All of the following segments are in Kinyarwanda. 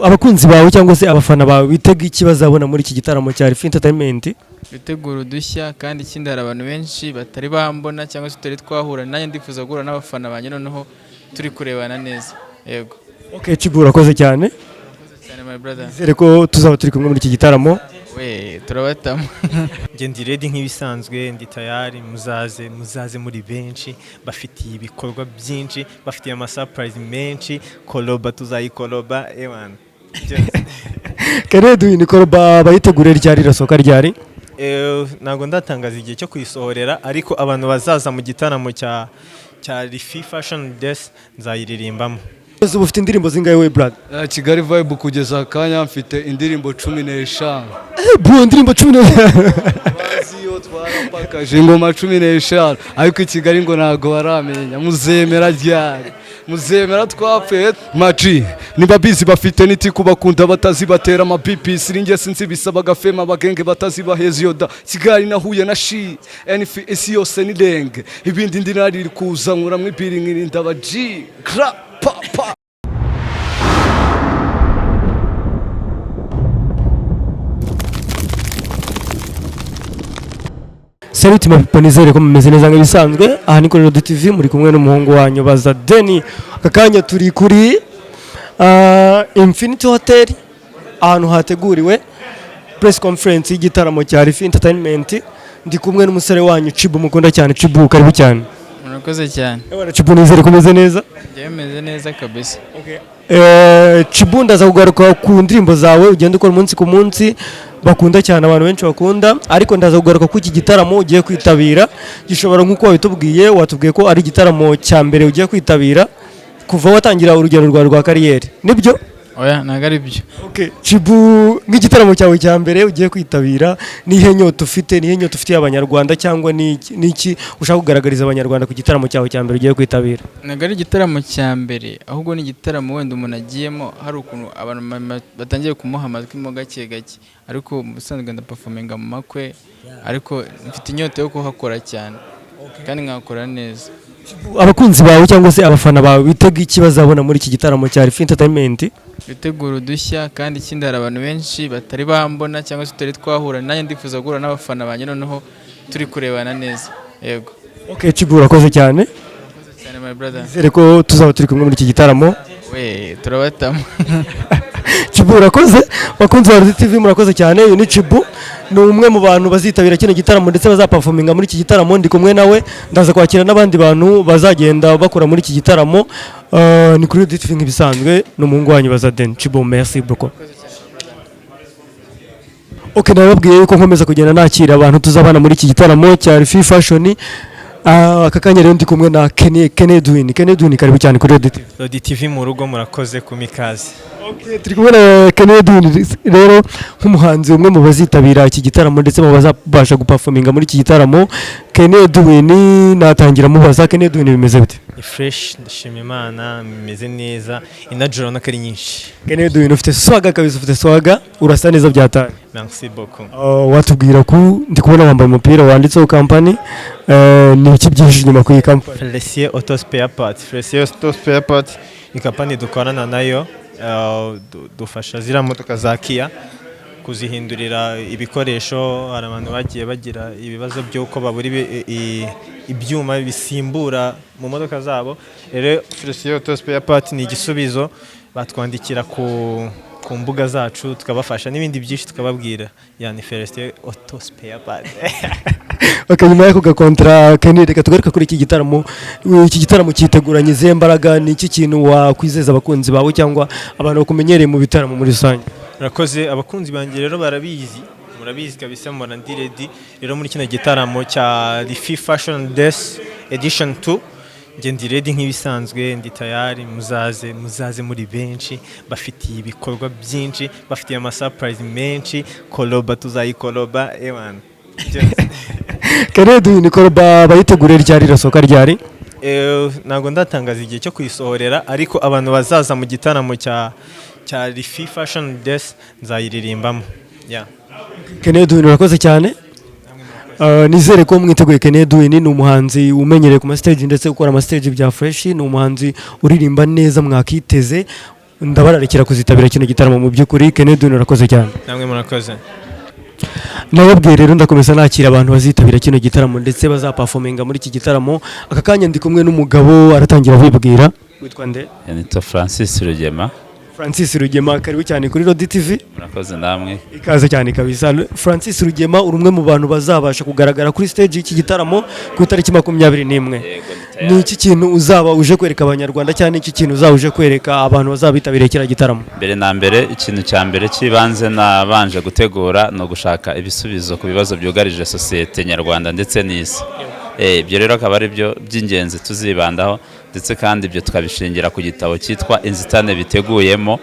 Abakunzi bawe cyangwa se abafana bawe bitega iki bazabona muri iki gitaramo cya Alpha Entertainment? Bitegura udushya, kandi ikindi hari abantu benshi batari bambona cyangwa se tutari twahura, nanjye ndifuza guhura n'abafana banjye noneho turi kurebana neza. Yego. Okay, Chibu, urakoze cyane. Cyane, my brother. Nizere ko tuzaba turi kumwe muri iki gitaramo. We turabatamo. Njye ndi ready nk'ibisanzwe, ndi tayari. Muzaze, muzaze muri benshi. Bafitiye ibikorwa byinshi, bafitiye ama surprise menshi. Koloba tuzayikoloba, ewana. Keredu, ni koroba bayitegure ryari, irasohoka ryari? Ntabwo ndatangaza igihe cyo kuyisohorera, ariko abantu bazaza mu gitaramo cya Rifi Fashion Days nzayiririmbamo. Ubu ufite indirimbo zingahe we, brother? Kigali Vibe, kugeza akanya mfite indirimbo 15. Bro, indirimbo 10? Bazi iyo twarapakaje ingoma 15, ariko i Kigali ngo ntabwo baramenya. Muzemera ryari? Muzemera twapfuye maji. Niba bizi bafite niti kubakunda batazi batera ama BP siringe sinzi bisaba gafema abagenge batazi baheza iyo da Kigali nahuye na shi NFS yose ni denge ibindi ndi nariri kuza nkura mu ibiri nkirinda aba G gra pa pa. Salut mapipo, nizere ko mumeze neza nk'ibisanzwe. Aha ni kuri Rodo TV, muri kumwe n'umuhungu wanyu Baza Deni. Aka kanya turi kuri Infinity Hotel, ahantu hateguriwe press conference y'igitaramo cya Rifi Entertainment. Ndi kumwe n'umusore wanyu Chibu mukunda cyane. Chibu, karibu cyane. Murakoze cyane. Ewana Chibu, nizere ko umeze neza. Njyewe meze neza kabisa. Chibu, ndaza kugaruka ku ndirimbo zawe ugenda ukora umunsi ku munsi bakunda cyane, abantu benshi bakunda, ariko ndaza kugaruka ku iki gitaramo ugiye kwitabira. Gishobora, nk'uko wabitubwiye, watubwiye ko ari igitaramo cya mbere ugiye kwitabira kuva watangira urugendo rwawe rwa kariyeri, nibyo? Oya, ntabwo ari byo. Okay. Chibu, nk'igitaramo cyawe cya mbere ugiye kwitabira, nihe nyota ufite, nihe nyota ufitiye abanyarwanda, cyangwa niki ushaka kugaragariza abanyarwanda ku gitaramo cyawe cya mbere ugiye kwitabira? Ntabwo ari igitaramo cya mbere, ahubwo ni igitaramo wenda umuntu agiyemo hari ukuntu abantu batangiye kumuha amatwi mo gake gake, ariko mu busanzwe ndaperforminga mu makwe, ariko mfite inyota yo kuhakora cyane kandi nkahakora neza. Abakunzi bawe cyangwa se abafana bawe bitega iki bazabona muri iki gitaramo cya Alpha Entertainment? Bitegura udushya, kandi ikindi hari abantu benshi batari bambona cyangwa se tutari twahura, nanjye ndifuza guhura n'abafana banjye noneho turi kurebana neza. Yego. Okay, Chibu, urakoze cyane. Cyane, my brother. Nizere ko tuzaba turi kumwe muri iki gitaramo. We turabatamo. Chibu, urakoze. Bakunzi ba Rodo TV, murakoze cyane. Uyu ni Chibu, ni umwe mu bantu bazitabira kino gitaramo ndetse bazaperforminga muri iki gitaramo. Ndi kumwe nawe, ndaza kwakira n'abandi bantu bazagenda bakora muri iki gitaramo. Ni kuri Rodo TV nk'ibisanzwe, ni umuhungu wanyu Baza Den. Chibu, merci beaucoup. Okay, nababwiye yuko nkomeza kugenda nakira abantu tuzabana muri iki gitaramo cya Rifi Fashion. Aka kanya rero ndi kumwe na Kenny, Kenny Edwin. Kenny Edwin, karibu cyane kuri Rodo TV. Rodi TV mu rugo, murakoze kumikaze. Okay, turi kumwe na Kenny Edwin rero nk'umuhanzi umwe mu bazitabira iki gitaramo ndetse mu bazabasha guperforminga muri iki gitaramo. Kenny Edwin, natangira mubaza, Kenny Edwin, bimeze bite? Ni fresh, ndashima Imana, meze neza, energy urabona ko ari nyinshi. Kenny Edwin, ufite swaga kabisa, ufite swaga, urasa neza byataye. Merci beaucoup. Watubwira ku ndi kubona wambaye umupira wanditseho company, ni iki byinshi inyuma kuri iyi company? Felicier Auto Spare Parts. Felicier Auto Spare Parts ni kampani dukorana nayo, dufasha ziriya modoka za Kia kuzihindurira ibikoresho. Hari abantu bagiye bagira ibibazo by'uko babura ibyuma bisimbura mu modoka zabo. Rero Felicier Auto Spare Parts ni igisubizo. Batwandikira ku mbuga zacu tukabafasha n'ibindi byinshi tukababwira. Yani Felicier Auto Spare Parts. Okay, nyuma y'ako gakontra, Kenny, reka tugaruke kuri iki gitaramo. Iki gitaramo cyiteguranye izihe mbaraga? Ni iki kintu wakwizeza abakunzi bawe cyangwa abantu bakumenyereye mu bitaramo muri rusange? Murakoze. Abakunzi banjye rero barabizi, murabizi kabisa, mpora ndi ready. Rero muri kino gitaramo cya Rifi Fashion Days Edition 2 njye ndi ready nk'ibisanzwe, ndi tayari. Muzaze, muzaze muri benshi. Bafitiye ibikorwa byinshi, bafitiye ama surprise menshi. Koloba tuzayikoloba, ewana. Kenny, ni koroba bayitegure ryari, irasohoka ryari? Ntabwo ndatangaza igihe cyo kuyisohorera, ariko abantu bazaza mu gitaramo cya Rifi Fashion Days nzayiririmbamo. Yeah. Kenny Edwin, urakoze cyane. Nizere ko mwiteguye. Kenny Edwin ni umuhanzi umenyereye ku ma stage ndetse ukora ama stage bya fresh, ni umuhanzi uririmba neza mwakiteze. Ndabararikira kuzitabira kino gitaramo. Mu by'ukuri, Kennedy, urakoze cyane. Namwe murakoze. Nababwiye rero, ndakomeza nakira abantu bazitabira kino gitaramo ndetse bazaperforminga muri iki gitaramo. Aka kanya ndi kumwe n'umugabo, aratangira abibwira. Witwa nde? Nitwa Francis Rugema. Francis Rugema, karibu cyane kuri Rodi TV. Murakoze namwe. Ikaze cyane kabisa. Francis Rugema, uri umwe mu bantu bazabasha kugaragara kuri stage y'iki gitaramo ku itariki 21. Yego. Ni iki kintu uzaba uje kwereka Abanyarwanda, cyangwa ni iki kintu uzaba uje kwereka abantu bazabitabiriye kiriya gitaramo? Mbere na mbere, ikintu cya mbere cy'ibanze nabanje gutegura ni ugushaka ibisubizo ku bibazo byugarije sosiyete nyarwanda ndetse n'isi. Ibyo rero akaba ari byo by'ingenzi tuzibandaho, ndetse kandi ibyo tukabishingira ku gitabo cyitwa Inzitane biteguyemo,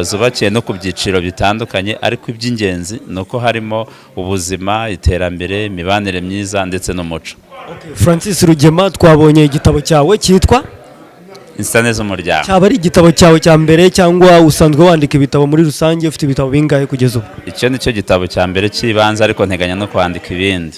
zubakiye no ku byiciro bitandukanye, ariko iby'ingenzi ni uko harimo ubuzima, iterambere, imibanire myiza ndetse n'umuco. Francis Rugema, twabonye igitabo cyawe cyitwa Inzitane z'umuryango. Cyaba ari igitabo cyawe cya mbere, cyangwa usanzwe wandika ibitabo muri rusange? Ufite ibitabo bingahe kugeza ubu? Icyo ni cyo gitabo cya mbere cy'ibanze, ariko nteganya no kwandika ibindi.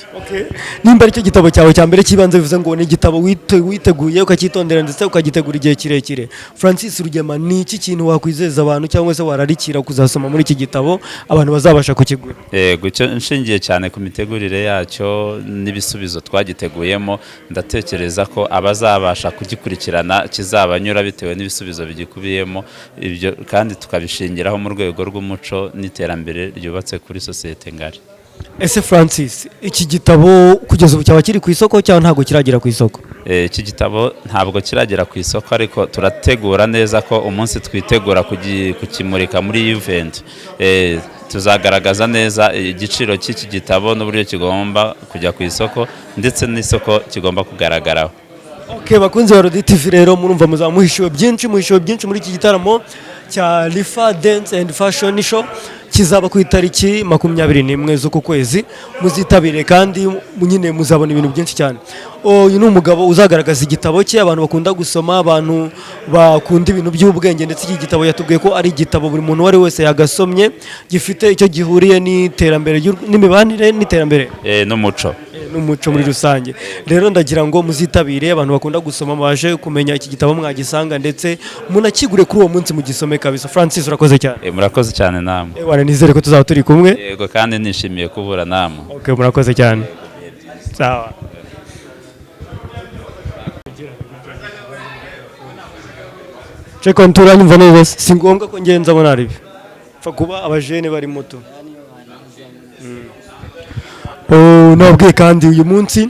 Nimba ari cyo gitabo cyawe cya mbere cy'ibanze, bivuze ngo ni igitabo witeguye, ukacyitondera ndetse ukagitegura igihe kirekire. Francis Rugema, ni iki kintu wakwizeza abantu cyangwa se wararikira kuzasoma muri iki gitabo abantu bazabasha kukigura? Yego, icyo nshingiye cyane ku mitegurire yacyo n'ibisubizo twagiteguyemo, ndatekereza ko abazabasha kugikurikirana kizabanyura bitewe n'ibisubizo bigikubiyemo. Ibyo kandi tukabishingiraho mu rwego rw'umuco n'iterambere ryubatse kuri sosiyete ngari. Ese Francis, iki gitabo kugeza ubu cyaba kiri ku isoko cyangwa ntabwo kiragera ku isoko? Iki gitabo ntabwo kiragera ku isoko, ariko turategura neza ko umunsi twitegura kukimurika muri event, tuzagaragaza neza igiciro cy'iki gitabo n'uburyo kigomba kujya ku isoko ndetse n'isoko kigomba kugaragaraho. Okay, bakunzi ba Rodi TV rero, murumva muzaba muhishiwe byinshi, muhishiwe byinshi muri iki gitaramo cya Rifa Dance and Fashion Show kizaba ku itariki 21 z'uku kwezi. Muzitabire kandi nyine muzabona ibintu byinshi cyane. Uyu ni umugabo uzagaragaza igitabo cye. Abantu bakunda gusoma, abantu bakunda ibintu by'ubwenge, ndetse iki gitabo yatubwiye ko ari igitabo buri muntu uwo ari we wese yagasomye, gifite icyo gihuriye n'iterambere n'imibanire n'iterambere n'umuco. N'umuco muri rusange. Rero ndagira ngo muzitabire, abantu bakunda gusoma baje kumenya iki gitabo mwagisanga, ndetse munakigure kuri uwo munsi mugisome kabisa. Francis, urakoze cyane. Murakoze cyane namwe. Ewana, nizere ko tuzaba turi kumwe. Yego, kandi nishimiye kubura namwe. Okay, murakoze cyane. Sawa. Check on, turanyumva neza? Si ngombwa ko ngenza abona ari pfa kuba abajene bari moto. Oh, nababwiye kandi uyu munsi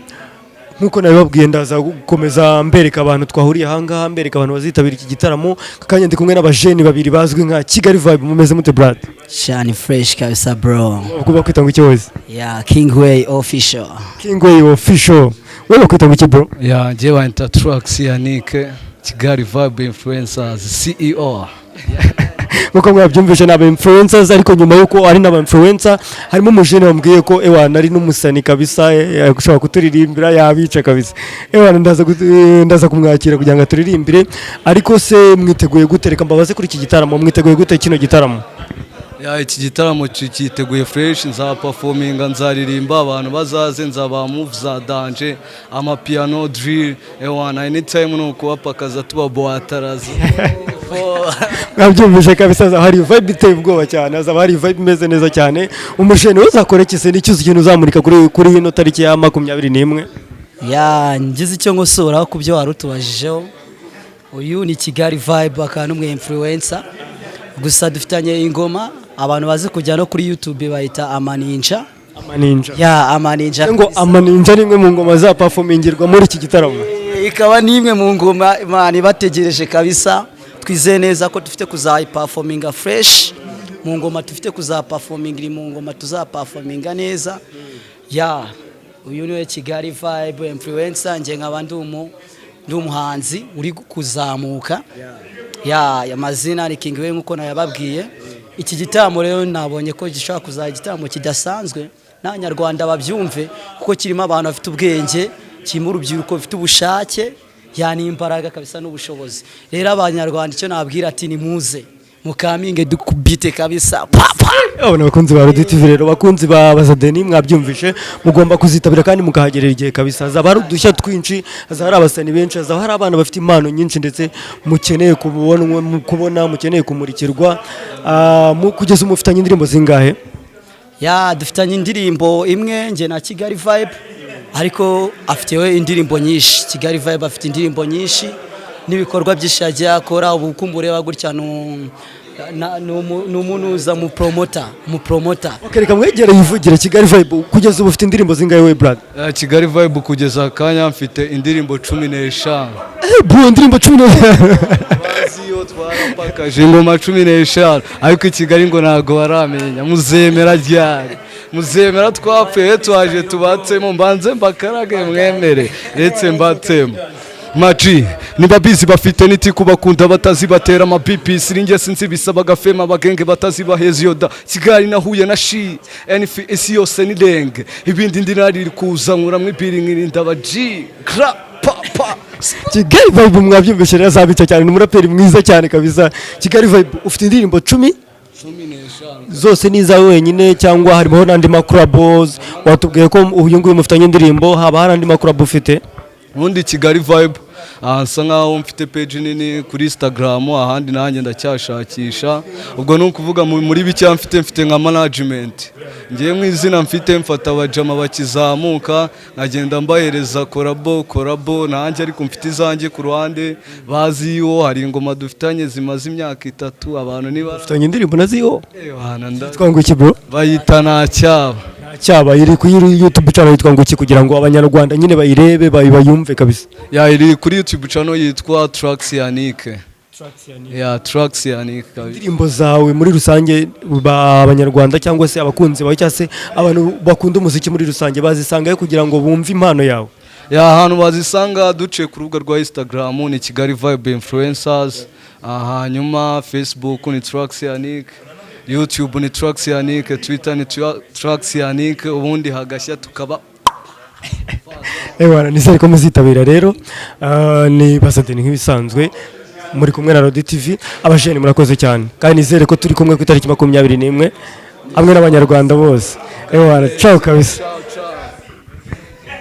nk'uko nabibabwiye, ndaza gukomeza mbereka abantu twahuriye ahangaha, mbereka abantu bazitabira iki gitaramo. Aka kanya ndi kumwe n'abajeni babiri bazwi nka Kigali Vibe. Mumeze mute, brad? Shani, fresh kabisa, bro. Kuba kwita ngo iki wese? Yeah, Kingway Official. Kingway Official. Wowe bakwita ngo iki, bro? Ya, njyewe banyita Trax Yannick, Kigali Vibe Influencers CEO. Nkuko mwabyumvise, ni aba influencers, ariko nyuma y'uko ari n'aba influencer, harimo umujene wambwiye ko ewana ari n'umusani kabisa, ushobora kuturirimbira yabica kabisa. Ewana, ndaza kumwakira kugira ngo aturirimbire. Ariko se mwiteguye gute? Reka mbabaze kuri iki gitaramo, mwiteguye gute kino gitaramo? Ya, iki gitaramo cyiteguye fresh. Nzaperforminga, nzaririmba, abantu bazaze, nzaba move za danger, amapiano, drill, ewana, anytime ni ukubapakaza tubaboataraza. Mwabyumvise kabisa, hazaba hari vibe iteye ubwoba cyane, hazaba hari vibe imeze neza cyane. Umujene we uzakora iki se? Nicyo ikintu uzamurika kuri ino tariki ya 21? Ya, ngize icyo nkosora ku byo wari utubajijeho. Uyu ni Kigali Vibe, akaba n'umwe influencer. Gusa dufitanye ingoma, abantu bazi kujya no kuri YouTube bayita Amaninja. Amaninja. Ya, Amaninja. Ngo Amaninja ni imwe mu ngoma zaperformingirwa muri iki gitaramo. Ikaba n'imwe mu ngoma Imana ibategereje kabisa. Twizeye neza ko dufite kuzayiperforminga fresh. Mu ngoma dufite kuzaperforminga, iri mu ngoma tuzaperforminga neza. Ya, uyu niwe Kigali Vibe influencer, njye nkaba ndi umuhanzi uri kuzamuka. Ya, amazina ni King Way nkuko nayababwiye. Iki gitaramo rero nabonye ko gishobora kuzaba igitaramo kidasanzwe, n'Abanyarwanda babyumve, kuko kirimo abantu bafite ubwenge, kirimo urubyiruko rufite ubushake, ya, n'imbaraga kabisa n'ubushobozi. Rero Abanyarwanda icyo nababwira ati nimuze. Mukaminge dukubite kabisa, papa. Abona abakunzi ba Rodi TV rero, bakunzi ba Bazadeni, mwabyumvishe, mugomba kuzitabira kandi mukahagerera igihe kabisa. Hazaba hari udushya twinshi, hazaba hari abasani benshi, hazaba hari abana bafite impano nyinshi, ndetse mukeneye kubonwa, kubona mukeneye kumurikirwa. Kugeza ubu mufitanye indirimbo zingahe? Ya, dufitanye indirimbo imwe njye na Kigali Vibe, ariko afite we indirimbo nyinshi. Kigali Vibe afite indirimbo nyinshi n'ibikorwa byinshi yagiye akora. Ubu kumva ureba gutya ni umunuza mu promoter. Okay, reka mwegere yivugire. Kigali Vibe, kugeza ubu ufite indirimbo zingahe we, brother? Kigali Vibe, kugeza akanya mfite indirimbo 15. Bro, indirimbo 10? Bazi iyo twarapakaje ingoma 15, ariko i Kigali ngo ntabwo baramenya. Muzemera ryari? Muzemera twapfuye twaje tubatsemo, mbanze mbakarage mwemere ndetse mbatsemo maji. Niba bizi bafite niti kubakunda batazi batera ama BP sirinjye sinzi bisaba agafema abagenge batazi baheza iyo da. Kigali nahuye na shi NF isi yose ni denge, ibindi ndi nari kuza nkuramwo ibiri nkirinda aba G gra pa pa. Kigali Vibe, mwabyumvishe rero, azabica cyane, ni umuraperi mwiza cyane kabisa. Kigali Vibe, ufite indirimbo 10 zose ni izawe wenyine cyangwa harimo n'andi ma collabos? Watubwiye ko uyu nguyu mufitanye indirimbo, haba hari andi ma collabo ufite? Ubundi Kigali Vibe nsa nkaho mfite page nini kuri Instagram, ahandi nanjye ndacyashakisha. Ubwo ni ukuvuga muri bike mfite nka management, ngiye mu izina mfite, mfata abajama bakizamuka nkagenda mbahereza collabo collabo nanjye, ariko mfite izanjye ku ruhande bazi yo. Hari ingoma dufitanye zimaze imyaka 3, abantu niba Ufitanye indirimbo na Ziyo? Ewana, Yitwa ngo iki, bro? Bayita Ntacyaba. Cyaba iri kuri YouTube channel yitwa ngo iki, kugira ngo Abanyarwanda nyine bayirebe, bayumve kabisa? Ya, iri kuri YouTube channel yitwa Trax Yannick. Ya, Trax Yannick kabisa. Indirimbo zawe muri rusange, Abanyarwanda cyangwa se abakunzi bawe cyangwa se abantu bakunda umuziki muri rusange bazisangayo kugira ngo bumve impano yawe? Ya, ahantu bazisanga duciye ku rubuga rwa Instagram ni Kigali Vibe Influencers, hanyuma Facebook ni Trax Yannick, YouTube ni Trax Yannick, Twitter ni Trax Yannick, ubundi hagashya tukaba. Ewana, nizere ko muzitabira rero. Ni Basadeni nk'ibisanzwe, muri kumwe na Rodi TV. Abajeni murakoze cyane, kandi nizere ko turi kumwe ku itariki 21 hamwe n'Abanyarwanda bose. Ewana, ciao kabisa.